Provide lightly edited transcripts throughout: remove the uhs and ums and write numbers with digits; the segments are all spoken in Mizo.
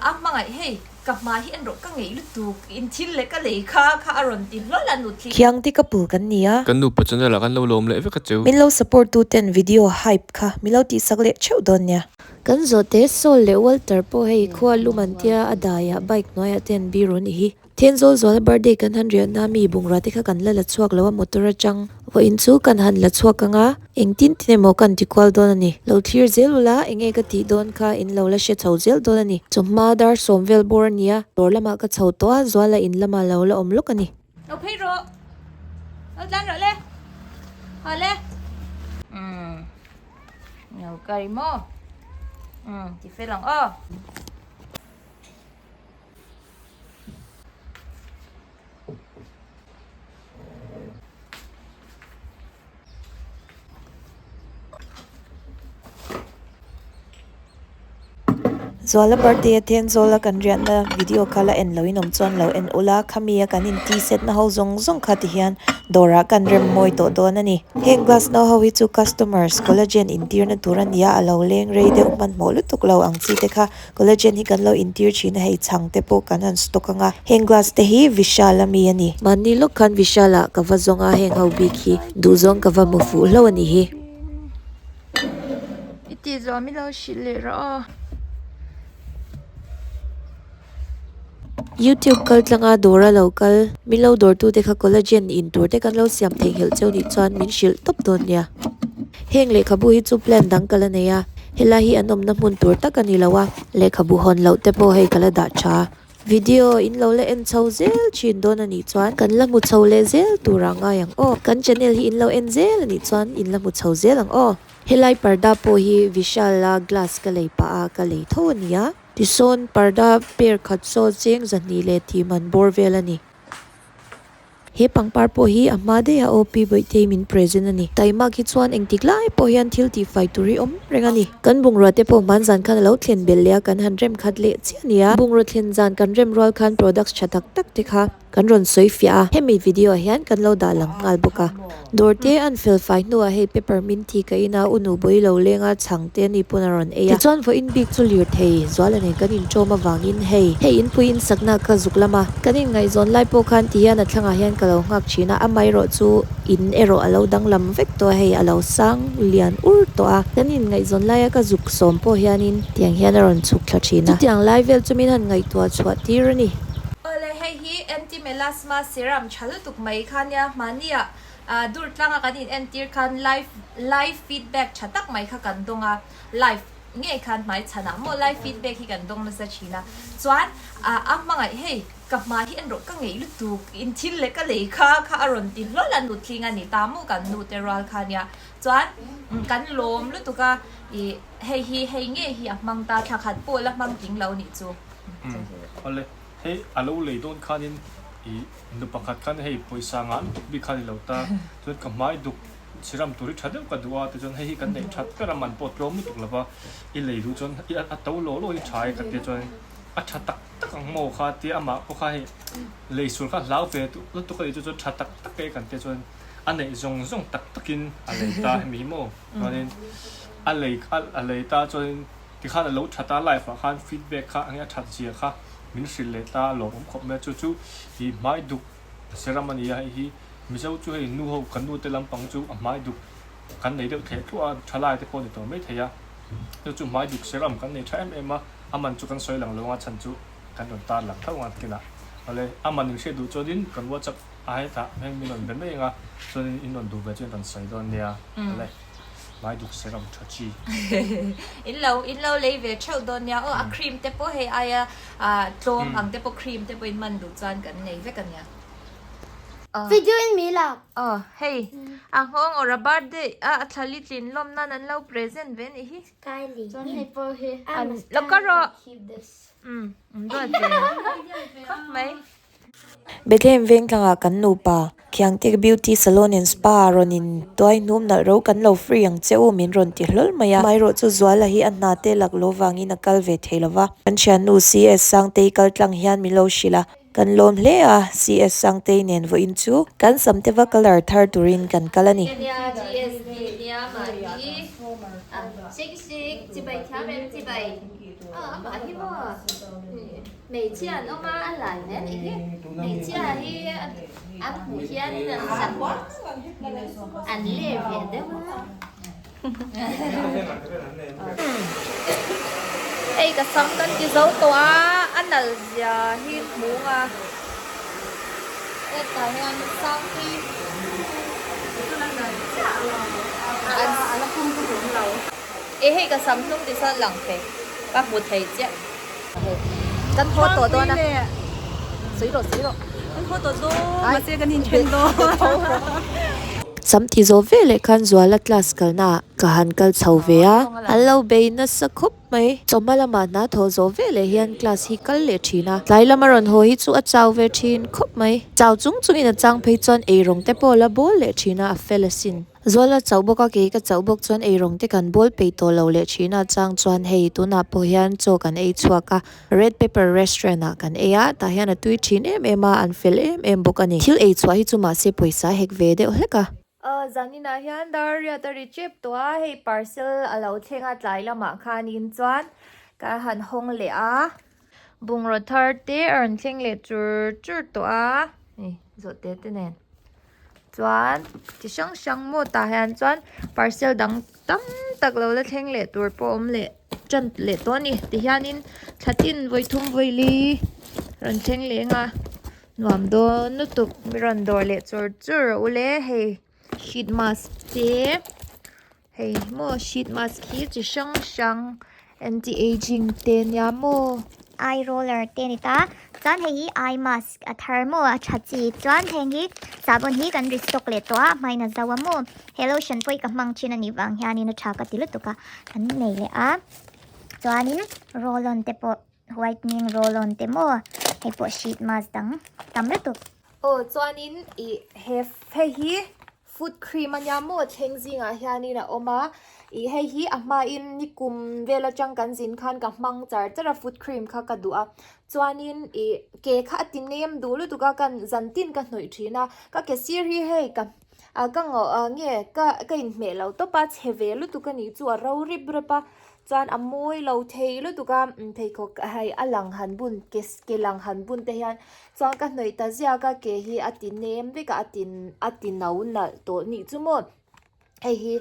A hmangaih, hei ka hma hi en rawh, ka ngeih lutuk, in thil leh ka lei kha kha a rawn ti hlawl a nutling. Khiangte ka pul kan ni a. Kan nupa channel ah kan lo lawm leh vek a cheu. Min lo support tu ten video hype kha min lo tihsak leh theuh dawn nia. Kan zawhte Saul leh Walter pawh hei khua lum an tia a daiah bike hnuaiah te an biru a nih hi. Thenzawl zuala birthday kan han riahna mi bungrua te kha kan la la chhuak lo a motor atang vawiin chu kan han la chhuak ang a, engtin tin emaw kan ti kual dawn a ni. Lo thlir zel ula enge ka tih dawn kha in lo la hre chho zel dawn a ni. Chawhma dar sawm vel bawr a nia, dawr lamah ka chho tawh a, zuala in lamah lo la awm lawk a ni. Lo phei rawh, lo tlan rawh le, haw le. Umm, lo kari maw? Umm, ti fel ang aw. Zuala birthday a Thenzawl a kan riahna video kha la en loin awm chuan lo en ula khami a kan in tea set na ho zawng zawng kha ti hian dawrah kan rem mawi tawh dawn a ni. Heng glass no ho hi chu customers collagen intirna tur a nia a lo leng rei deuh hmanhmawh lutuk lo ang chi te kha Collagen hi kan lo intir thin a, hei chhang te pawh kan han stock ang a, heng glass te hi Vishal ami a ni. Mahni lawk khan Vishal ah ka va zawng a, heng ho bik hi duhzawng ka va hmu fuh hlauh a ni hi. I tih zawh mi lo hrilh leh rawh aw. YouTube kal tlanga dawra lo kal, min lo dawrtute kha collagen in tur te kan lo siam theihnghilh cheu nih chuan min hrilh tawp dawn nia. Heng lehkhabu hi chu plan dang ka la nei a, helai hi an awmna hmun tur tak a ni lo a, lehkhabu hawn loh te pawh hei ka la dah tha. Video in lo la en chho zel thin dawn a nih chuan kan la hmu chho leh zel tur ah ngai ang aw. Kan channel hi in lo en zel a nih chuan in la hmu chho zel ang aw. Helai parda pawh hi Vishal a glass ka lei pah a ka lei tho a nia. Tisawn parda pair khat saw cheng 200 leh tih man bawr vel a ni. He pangpar pawh hi a hma daih a OP Bawihtei min present a ni. Taimak hi chuan engtik lai pawh hian thil tihfai tur hi awm reng a ni. Kan bungrua te pawh hman zan khan a lo thlen belh leh a, kan han rem khat leh chiah a ni a. Bungraw thlen zan kan rem rual khan products tha tak tak te kha Kan rawn sawi fiah a, hemi video ah hian kan lo dah lang nghal bawk a. Dawr te an fel fai hnuah hei pepper mint hi ka in a, u nu bawi lo leng a, chhang te ani pawn a rawn ei a. Tichuan vawiin bik chu lirthei zuala nen kan inṭawm avangin hei, hei inpui insakna ka zuk lam a. Kan inngaihzawn lai pawh khan ti hian a thlangah hian ka lo nghak thin a, amaherawh chu in erawh a lo danglam vek tawh a, hei a lo sang lian ur tawh a. Kan inngaihzawn laia ka zuk sawm pawh hianin tiang hian a rawn chhuk thla thin a. Chutiang lai vel chu min han ngaihtuah chhuah tir a ni. Awle hei hi anti melasma serum tha lutuk mai kha nia mahnia dur tlanga kan in entir khan live live feedback tha tak mai kha kan dawng a live ngei khan hmai chhanah maw live feedback hi kan dawng nasa thin a chuan a hmangaih hei ka hma hi en rawh ka ngeih lutuk in thil leh ka lei kha kha a rawn ti hlawl a nutling a ni ta maw kan nu te rual kha nia chuan kan lawm lutuk a ih hei hi hei ngei hi a hmang ta thla khat pawh la hmang tling lo nih chu. Awle. Hei a lo lei dawn khanin i nu pakhat khan hei pawisa ngah lutuk bik khan i lo ta chuan ka hmai duk siram tur hi tha deuh ka duh a tichuan hei hi kan neih that ber a man pawh tlawm lutuk lova i lei duh chuan i a to law law hi tha e ka tia chuan a tha tak tak ang maw kha tia amah pawh kha hei lei sual kha hlau ve lutuk a nih chu chuan tha tak tak e kan tia chuan a neih zawng zawng tak takin a lei ta hemi hi maw chuanin a lei a lei ta chuanin Tikhan a lo that a, live ah khan feedback kha enge a that zia kha min hrilh leh ta a lawmawm khawp mai a, chu chu ih hmai duk serum a ni a, hei hi Mizo chu hei nu ho kan nu te lampang chu a hmai duk kan nei deuh thleh thluah a, thalai te pawh ni tawh mai thei a, chu chu hmai duk serum kan nei tha em em a, a man chu kan sawi lang lo ang a chhan chu kan rawn tar lang tho ang a kinah awle a man in hriat duh chuanin kan whatsapp a hetah heng min rawn be mai ang a, chuanin in rawn duh ve chuan kan sawi dawn nia awle. Hmai duk serum tha chi. In lo in lo lei ve theuh dawn nia aw a cream te pawh hei aia tlawm ang te pawh cream te pawh in man duh chuan kan nei vek a nia. Video in mi lak. Aw hei a nghawng awrh a birthday a a thla li tlin lawm nan an lo present ve nih hi. Kylie. Chuan hei pawh hi Lo ka rawh. Umm um duat ve khawp mai. Bethlehem vengtlangah kan nupa Khiangte Beauty Salon and Spa rawn in tuai hnum nalh ro kan lo free ang che u min rawn ti hlawl mai a. Amaherawh chu Zuala hi a hna te lak lo vangin a kal ve thei lo va. Kan thiannu CS Sangtei kal tlang hian min lo hrilh a, kan lawm hle a, CS Sangtei nen vawiin chu kan samte va colour thar turin kan kal a ni. Hmeichhia an awm a, a lai hle anih hi. Hmeichhia hi an hmuh hianin an zak an ler ve deuh a. Hei ka sam kan ti zo tawh a, a nal zia hi hmung a. Hetah hian Sangtui E hei ka sam hnung ti sawn lang thei ka hmu thei chiah. Kan haw tawh dawn a. Sawi rawh sawi rawh. Kan haw tawh dawn mahse kan inthen dawn. Sam ti zawh veleh khan Zuala class kalna ah ka han kal chho ve a, an lo bei nasa khawp mai. Chawhma lamah hna thawh zawh veleh hian class hi kal leh thin a, tlai lama rawn haw hi chu a chau ve thin khawp mai. Chau chung chungin a chang phei chuan eirawng te pawh la bawl leh thin a, a fel asin. Zuala chauh bawk a, kei ka chauh bawk chuan eirawng te kan bawl peih tawh lo leh thin a, chang chuan hei tunah pawh hian chaw kan ei chhuak a, Red Pepper Restaurant ah kan ei a, tah hian a tui thin em em a, an fel em em bawk a ni. Thil ei chhuah hi chu mahse pawisa hek ve deuh hlek a. Zaninah hian dar riat a ri chep tawh a, hei parcel a lo thleng a tlai lamah khanin chuan ka han hawng leh a, bungraw thar te a rawn thleng leh chur chur tawh a, hei zawhte te nen. Chuan chi hrang hrang maw tah hian chuan parcel dang tam tak lo la thleng leh tur pawh awm leh tan leh tawh a ni tihianin thla tin vawi thum vawi li rawn thleng leh eng a nuam dawn lutuk mi rawn dawr leh chur chur rawh u le hei sheet mask te. Hei maw sheet mask hi chi hrang hrang anti ageing te nia maw. Eye roller te a ni ta chuan hei hi eye mask a thar maw a tha chi chuan heng hi sahbawn hi kan restock leh tawh a hmain a zo a maw he lotion pawh hi ka hmang thin a nih vang hianin a tha ka ti lutuk a kan nei leh a chuanin roll on te pawh whitening roll on te maw hei pawh sheet mask dang tam lutuk. Aw chuanin ih he hei hi Foot cream a nia maw thleng zingah hianin a awm a ih hei hi a hmain nikum vel atang kan zin khan ka hmang char char a foot cream kha ka duh a chuanin ih ke kha a ti nem duh lutuk a kan zantin ka hnawih thin a ka ke sir hi hei ka ah ka ngawh ah nge ka ka inhmeh lo tawp a chhe ve lutuk a nih chu a ro rip rep a chuan a mawi lo thei lutuk a pheikhawk hei a lang han bun ke ke lang han bun te hian Chuan ka hnawih ta ziak a ke hi a ti nem vek a a ti a ti no nalh tawh nih chu maw hei hi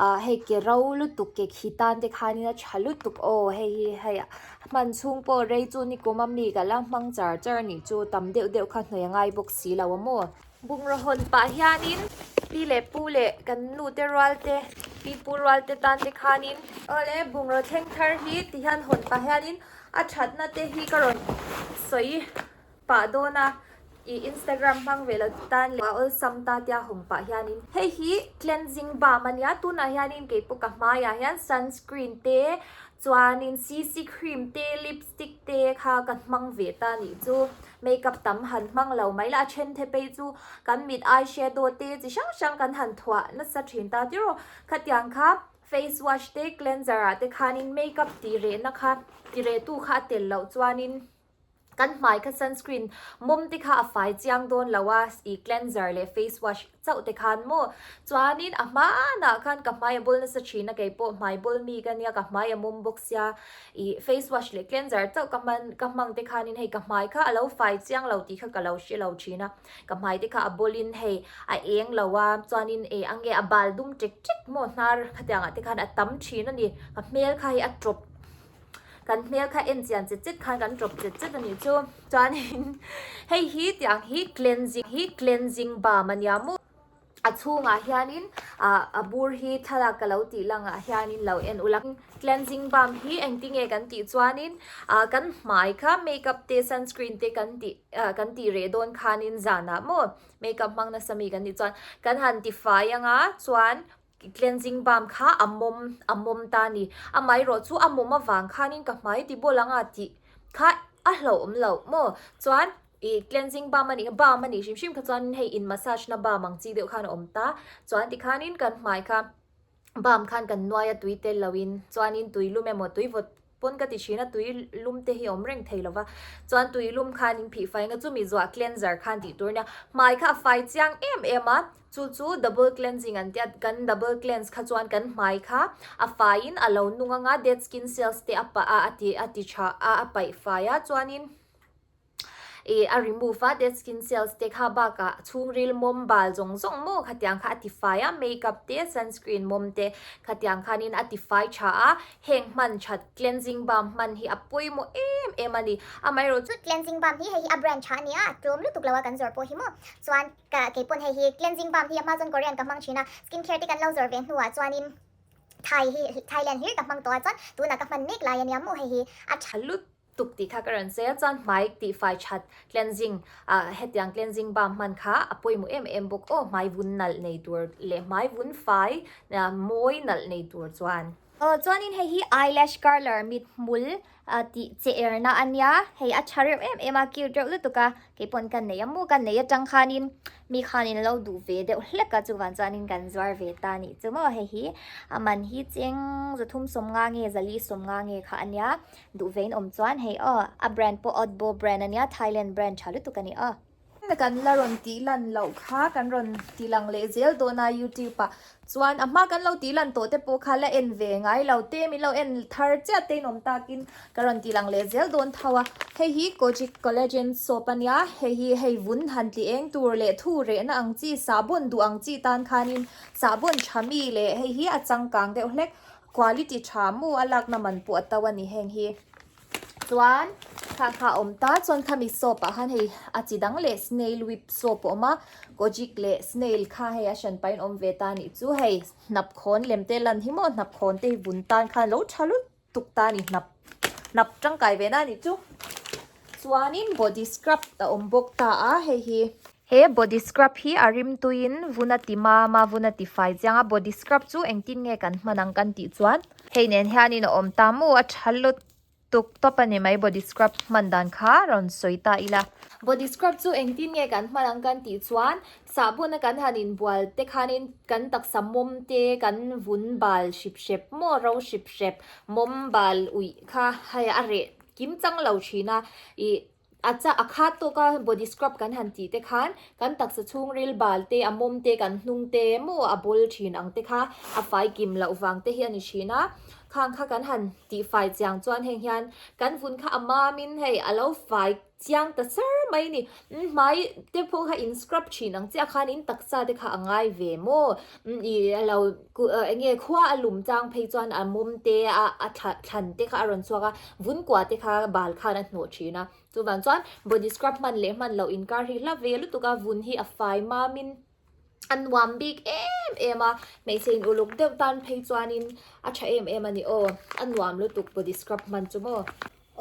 ah hei ke ro lutuk ke khi tan te khanin a tha lutuk aw hei hi hei hman chhung pawh rei chu nikum a mi ka la hmang char char nih chu tam deuh deuh kha hnawih a ngai bawk si lo a maw. Bungraw hawn pah hianin pi leh pu leh kan nu te rual te pi pu rual te tan te khanin awle bungraw thleng thar hi ti hian hawn pah hianin A thatna te hi ka rawn sawi pah dawn a, ih Instagram hmang ve lo tan leh a awlsam ta tia hawng pah hianin hei hi cleansing balm a nia tunah hianin keipawh ka hmaiah hian sunscreen te chuanin cc cream te lipstick te kha ka hmang ve ta nih chu makeup tam han hmang lo mai la a then the phei chu kan mit eyeshadow te chi hrang hrang kan han thuah nasa thin ta tiraw khatiang kha. Face wash te cleanser ah te khanin makeup tih rehna kha ti reh tu kha a tel loh chuanin kan hmai kha sunscreen mawm te kha a fai chiang dawn lo a ih cleanser leh face wash chauh te khan maw chuanin a hmanah khan ka hmai a bawl nasa thin a keipawh hmai bawl mi ka nia ka hmai a mawm bawk sia ih face wash leh cleanser chauh ka hman ka hmang te khanin hei ka hmai kha a lo fai chiang lo tih kha ka lo hre lo thin a. Ka hmai te kha a bawlin hei a eng lo a, chuanin eh a nge a bal dum ṭek ṭek maw hnar khatiang ah te khan a tam ṭhin a ni. Ka hmel kha hi a ṭawp, kan hmel kha en chian chet chet khan kan ṭawp chet chet a nih chu. Chuanin hei hi tiang hi cleansing hi cleansing balm a nia maw. A chhungah hianin ah a bur hi thlalak ka lo tih langah hianin lo en ula. Cleansing balm hi engtinge kan tih chuanin ah kan hmai kha makeup te sunscreen te kan tih ah kan tih reh dawn khanin zanah maw makeup hmang nasa mi kan tih chuan kan han ti fai anga chuan cleansing balm kha a mawm a mawm ta a ni. Amaherawh chu a mawm avang khanin ka hmai ti bawl anga tih kha a hlauhawm loh maw chuan Ih cleansing balm a nih balm a nih hrim hrim kha chuan hei in massage na balm ang chi deuh khan a awm ta chuan tikhanin kan hmai kha balm khan kan nuai a tui tel loin chuanin tui lum emaw tui vawt pawn ka ti thin a tui lum te hi a awm reng thei lova chuan tui lum khan in phih fai anga chumi zuah cleanser khan tih tur ania hmai kha a fai chiang em em a chu chu double cleansing an tia kan double cleanse kha chuan kan hmai kha a faiin a lo nung anga dead skin cells te a pah a a ti a ti tha a a paih fai a chuanin. Ih a remove a dead skin cells te kha bakah chhungril mawm bal zawng zawng maw khatiang kha a tifai a makeup te sunscreen mawm te khatiang khanin a tifai tha a heng hman that cleansing balm hman hi a pawimawh em em a ni amaherawhchu Chu cleansing balm hi hei hi a brand tha a nia a tlawm lutuk lo a kan zawrh pawh hi maw chuan ka keipawn hei hi cleansing balm hi a hma chuan Korean ka hmang thin a skin care te kan lo zawrh ve hnuah chuanin Thai hi Thailand hlir ka hmang tawh a chuan tunah ka hman mek lai a nia maw hei hi a tha lutuk. tuk tih kha ka rawn sawi a chuan hmai tihfai that cleansing ah hetiang cleansing balm hman kha a pawimawh em em bawk aw hmai vun nalh nei tur leh hmai vun fai mawi nalh nei tur chuan. Aw chuanin hei hi eyelash curler mit hmul ah tih che erna a nia hei a tha reuh em em a cute reuh lutuk a keipawn ka nei a maw ka nei atang khanin mi khanin lo duh ve deuh hlek a chuvang chuanin kan zuar ve ta a nih chu maw hei hi a man hi cheng zathum sawmnga nge zali sawmnga nge kha a nia. Duh vein awm chuan hei aw, a brand pawh Odbo brand a nia, Thailand brand tha lutuk a ni aw. Kan la rawn tih lan loh kha kan rawn ti lang leh zel dawn a youtube ah chuan a hma kan lo tih lan tawh te pawh kha la en ve ngai lo te min lo en thar chiah te in awm takin ka rawn ti lang leh zel dawn tho a hei hi Kojic collagen soap a nia hei hi hei vun han tli eng tur leh thu rehna ang chi sahbawn duh ang chi tan khanin sahbawn tha mi leh hei hi a changkang deuh hlek Quality tha mu a lakna man pawh a to a ni heng hi. Chuan kha kha a awm ta chuan khami soap ah khan hei a chi dang leh snail whip soap a awm a kojic leh snail kha hei a hran pahin awm ve ta a nih chu hei hnap khawn lem te lan hi maw hnap khawn te hi vun tan khan lo tha lutuk ta a ni hnap hnap tangkai ve na a nih chu. Chuanin body scrub a awm bawk ta a hei hi. He body scrub hi a rim tuiin vun a ti mam a, vun a ti fai chiang a, body scrub chu engtin nge kan hman ang kan tih chuan hei nen hianin a awm ta maw a tha lutuk tawp a ni mai body scrub hman dan kha rawn sawi ta ila. Body scrub chu engtin nge kan hman ang kan tih chuan sahbun a kan han inbual te khanin kan taksa mawm te kan vun bal hrip hrep maw ro hrip hrep mawm bal uih kha hei a reh kim chang lo thin a ih A cha a khat tawk a body scrub kan han tih te khan kan taksa chhungril bal te a mawm te kan hnung te maw a bawl thin ang te kha a fai kim loh vang te hi a ni thin a khang kha kan han tih fai chiang chuan heng hian kan vun kha a mam in hei a lo fai chiang ta sar mai a ni hmai te pawh kha in scrub thin ang chiah khan in taksa te kha a ngai ve maw ih a lo eng nge khua a lum chang phei chuan a mawm te a a thlan te kha a rawn chhuak a vun kua te kha bal khan a hnawh thin a chuvang chuan body scrub hman leh hman loh inkar hi hla ve lutuk a vun hi a fai mamin a nuam bik em em a hmeichhe in uluk deuh tan phei chuanin a tha em em a ni aw a nuam lutuk body scrub hman chu maw.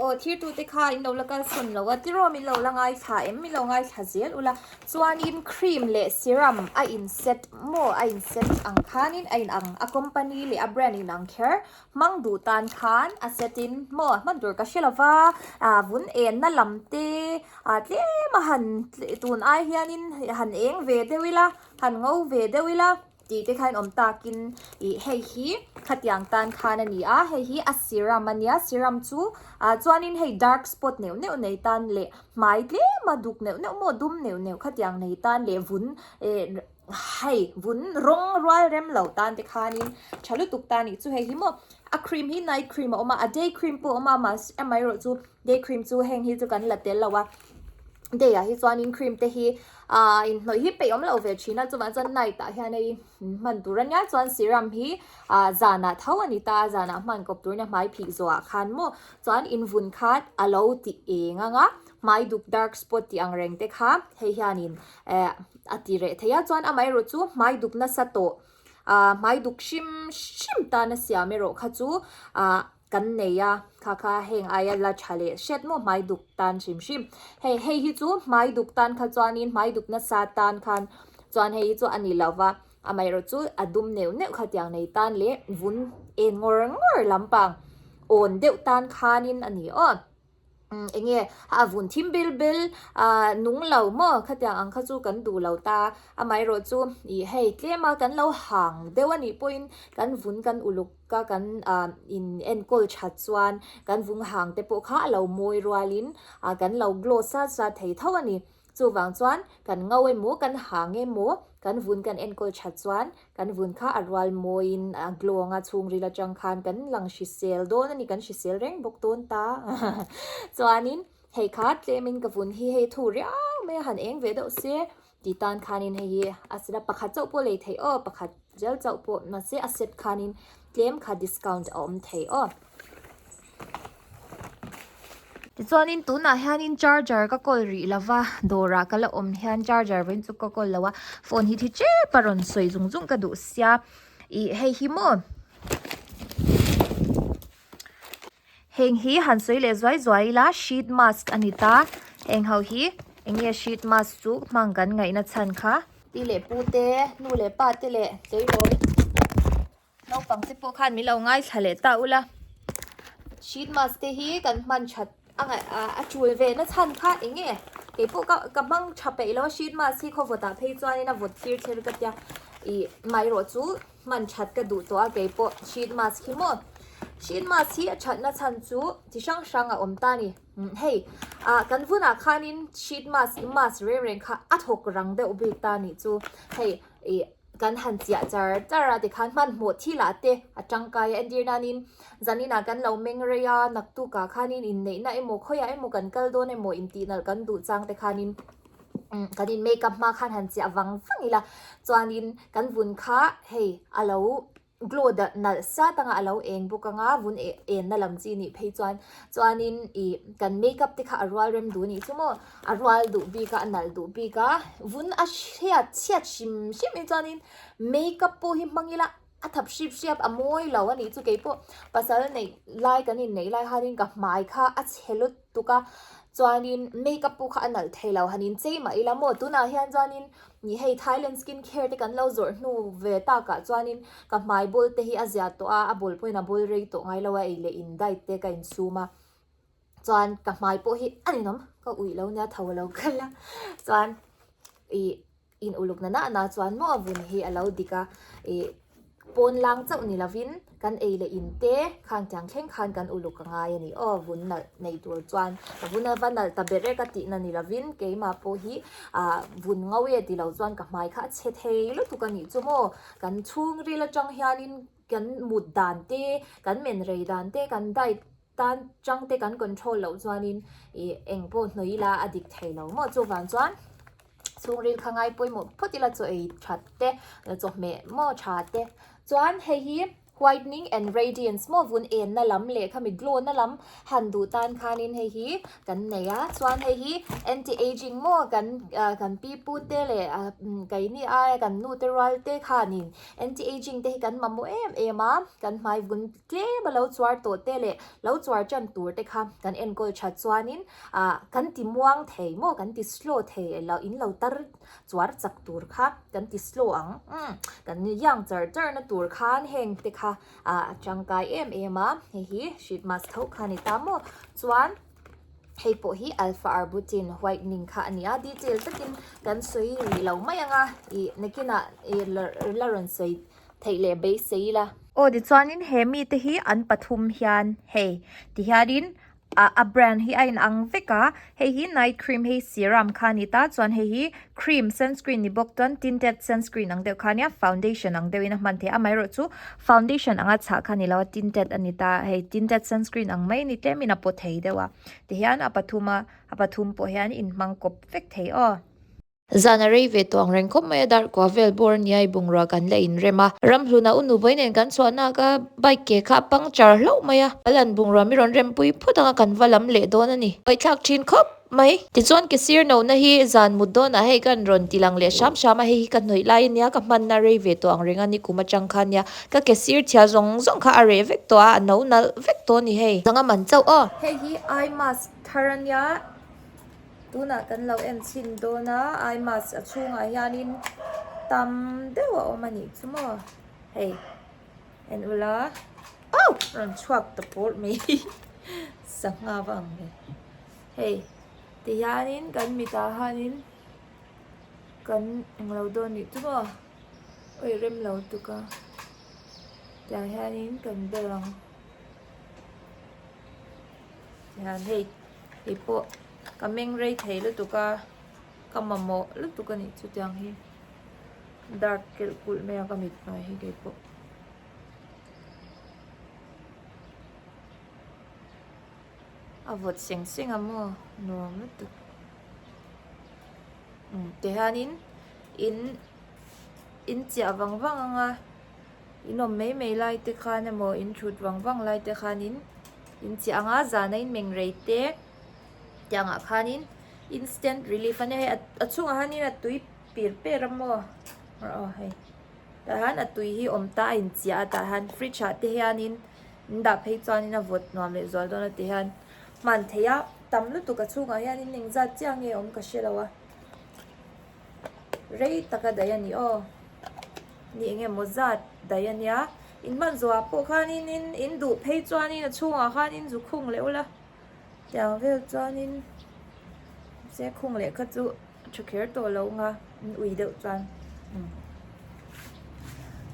Aw thirtute kha in lo la kalsawn lo a tiraw min lo la ngaithla em min lo ngaithla zel ula chuanin cream leh serum a in set maw a in set ang khanin a in ang a company leh a brand in ang kher hmang duh tan khan a set in maw hman tur ka hre lova ah vun enna lam te ah tlem a han tun ai hianin han eng ve deuh ila han ngo ve deuh ila. Tih te khan awm takin ih hei hi khatiang tan khan a ni a hei hi a serum a nia serum chu ah chuanin hei dark spot neuh neuh nei tan leh hmai tlem a duk neuh neuh maw dum neuh neuh khatiang nei tan leh vun eh hei vun rawng rual rem lo tan te khanin tha lutuk ta nih chu hei hi maw a cream hi night cream a awm a a day cream pawh a awm a mahse amaherawhchu day cream chu heng hi chu kan la tel lo a. Day ah hi chuanin cream te hi ah inhnawih hi peih awm loh ve thin a chuvang chuan night ah hian hei hman tur ania chuan serum hi ah zanah tho a ni ta a zanah hman kawp turin a hmai phih zawhah khan maw chuan invun kha a lo ti eng ang a hmai duk dark spot tih ang reng te kha hei hianin eh a ti reh thei a chuan amaherawh chu hmai duk nasa tawh ah hmai duk hrim hrim tan a siam erawh kha chu ah. Kan nei a, kha kha heng aia la tha leh hriat maw hmai duk tan hrim hrim. Hei hei hi chu hmai duk tan kha chuanin hmai duk nasa tan khan chuan hei hi chu a ni lo va, amaherawh chu a dum neuh neuh khatiang nei tan leh vun en ngawr ngawr lampang awn deuh tan khanin a ni aw. Eng nge a vun thim bil bil ah nung lo maw khatiang ang kha chu kan duh lo ta amaherawh chu ih hei tlem a kan lo hang deuh a nih pawhin kan vun kan uluk ka kan ah in enkawl that chuan kan vung hang te pawh kha a lo mawi rualin ah kan lo glow sat sat thei tho a ni. Chuvang chuan kan ngo emaw kan hang emaw kan vun kan enkawl that chuan kan vun kha a rual mawiin a glow anga chhungril atang khan kan lang hrisel dawn a ni, kan hrisel reng bawk dawn ta. Chuanin. Hei kha tlemin ka vun hi hei thu riau mai a han eng ve deuh se ti tan khanin hei hi a set a pakhat chauh pawh lei theih aw pakhat gel chauh pawh mahse a set khanin tlem kha discount a awm thei aw. Tichuanin tunah hianin charger ka kawl rih lo va dawrah ka la awm hian charger vawiin chu ka kawl lo a phone hi thi tep a rawn sawi zung zung ka duh sia ih hei hi maw. Heng hi han sawi leh zuai zuai ila sheet mask a ni ta heng ho hi eng nge sheet mask chu hmang kan ngaihna chhan kha. Pi leh pu te nu leh pa te leh tleirawl naupang te pawh khan min lo ngaithla leh ta ula sheet mask te hi kan hman that a ngaih a tul ve na chhan kha eng nge keipawh ka ka hmang tha peih lo a sheet mask hi khawvawt ah phei chuanin a vawt thir thir ka tia ih amaherawh chu. Hman that ka duh tawh a keipawh sheet mask hi maw sheet mask hi a thatna chhan chu chi hrang hrang a awm ta a ni hei ah kan vunah khanin sheet mask mask reng reng kha a thawk rang deuh bik ta a nih chu hei ih kan han chiah char char a tikhan hmanhmawh thil ah te a tangkai a entir nanin zaninah kan lo meng rei a naktukah khanin inneihna emaw khawiah emaw kan kal dawn emaw intihnalh kan duh chang te khanin. Kan in makeup hma khan han chiah vang vang ila chuanin kan vun kha hei a lo glow da nalh sat anga a lo eng bawk anga vun en na lam chi nih phei chuan chuanin ih kan makeup te kha a rual rem duh anih chu maw a rual duh bik a a nalh duh bik a vun a hriat chhiat hrim hrim hi chuanin makeup pawh hi hmang ila a thap hrip hriap a mawi lo anih chu keipawh pasal neih lai kan inneih lai khanin ka hmai kha a chhe lut tuk a chuanin makeup pawh kha a nalh thei lo han inchei mah ila maw tunah hian chuanin ih hei Thailand skin care te kan lo zawrh hnu ve takah chuanin ka hmai bawl te hi a zia tawh a a bawl pawhin a bawl rei tawh ngai lo a ei leh in diet te ka insum a chuan ka hmai pawh hi a ninawm ka uih lo nia tho lo kal a chuan ih. In uluk na na na chuan maw a vun hi a lo dik a, ih pawn lang chauh ni lovin kan ei leh in te khang tiang thleng khan kan uluk a ngai a ni aw vun nalh nei tur chuan ka vun a va nalh ta ber e ka tih na ni lovin keimah pawh hi ah vun ngo e ti lo chuan ka hmai kha a chhe thei lutuk a nih chu maw kan chhungril atang hianin kan mut dan te kan men rei dan te kan diet tan chang te kan control loh chuanin ih eng pawh hnawih ila a dik thei lo maw chuvang chuan chhungril kha ngai pawimawh phawt ila chaw ei that te chawhmeh maw tha te chuan hei hi whitening and radiance maw vun en na lam leh khami glow na lam han duh tan khanin hei hi kan nei a chuan hei hi anti aging maw kan ah kan pi pu te leh ah keini aia kan nu te rual te khanin anti aging te hi kan mamawh em em a kan hmai vun Tlem a lo chuar tawh te leh lo chuar tan tur te kha kan enkawl that chuanin ah kan ti muang thei maw kan ti slow thei elo in lo tar chuar chak tur kha kan ti slow ang umm kan young char char na tur khan heng te kha ah a tangkai em em a hei hi sheet mask tho kha a ni ta maw chuan hei pawh hi alpha arbutin whitening kha a ni a detail takin kan sawi rih lo mai ang a ih nakinah ih la rawn sawi theih leh beisei ila. Aw tichuanin he mite hi an pathum hian hei tihianin ah a brand hi a inang vek a hei hi night cream hei serum kha a ni ta chuan hei hi cream sunscreen ni bawk chuan tinted sunscreen ang deuh kha a nia foundation ang deuhin a hman theih a amaherawhchu foundation anga chhah kha a ni lo a tinted a ni ta hei tinted sunscreen ang mai a ni tlemin a paw thei deuh a tihian a pathum a a pathum pawh hian inhmang kawp vek thei aw. Zan a rei ve tawh ang reng khawp mai a, dar kua vel bawr nia i bungrua kan la inrem a. Ramhluna u Nubawih nen kan chhuahna ka bike ke kha a puncture hlauh mai a, a lan bungrua mi rawn rempui phut anga kan va lam leh dawn a ni. Ngaihthlak thin khawp mai. Tichuan ke sir nohna hi zan mut dawnah hei kan rawn ti lang leh hram hram a, hei hi ka hnawih lai a nia, ka hmanna rei ve tawh ang reng a ni kum atang kha nia, ka ke sir chhia zawng zawng kha a reh vek tawh a, a no nalh vek tawh a ni hei. Zanga man chauh aw. Hei hi eye mask thar a nia. Tunah kan lo en chhin dawn a eye mask a chhungah hianin tam deuh a awm a nih chu maw hei en ula oh rawn chhuak ta pawlh mai sangha va ang ve hei tihianin kan mitah hianin kan englo dawn nih chu maw awi rem lo tuk a tiang hianin kan bel ang tihian hei. Hei pawh ka meng rei thei lutuk a ka mamawh lutuk a nih chu tiang hi dark kelh kulh mai a ka mit hnuai hi kei pawh a A vawt seng seng a maw nuam lutuk. Umm tihianin in in chiah vang vang ang a in awm mai mai lai te khan emaw in thut vang vang lai te khanin in chiah ang a zana in meng rei te tiangah khanin instant relief a nia hei a chhungah hianin a tui pir per a maw aw hei tah hian a tui hi awm ta a inchiah a tah hian fridge ah te hianin in dah phei chuanin a vawt nuam leh zual dawn a ti hian hman theih a tam lutuk a chhungah hianin engzat chiah nge awm ka hre lo a rei taka daih a ni aw ni eng emaw zat daih a nia in hman zawhah pawh khanin in in duh phei chuanin a chhungah khanin zu khung leh ula tiang vel chuanin se khung leh kha chu. Tha kher tawh lo nga in ui deuh chuan umm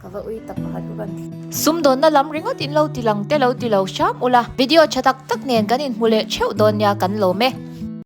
ka va ui tak pakhat bawk a ni. Sumdawnna lam ringawt in lo ti lang te lo ti lo hram ula. Video tha tak tak nen kan inhmu leh theuh dawn nia kan lawm e.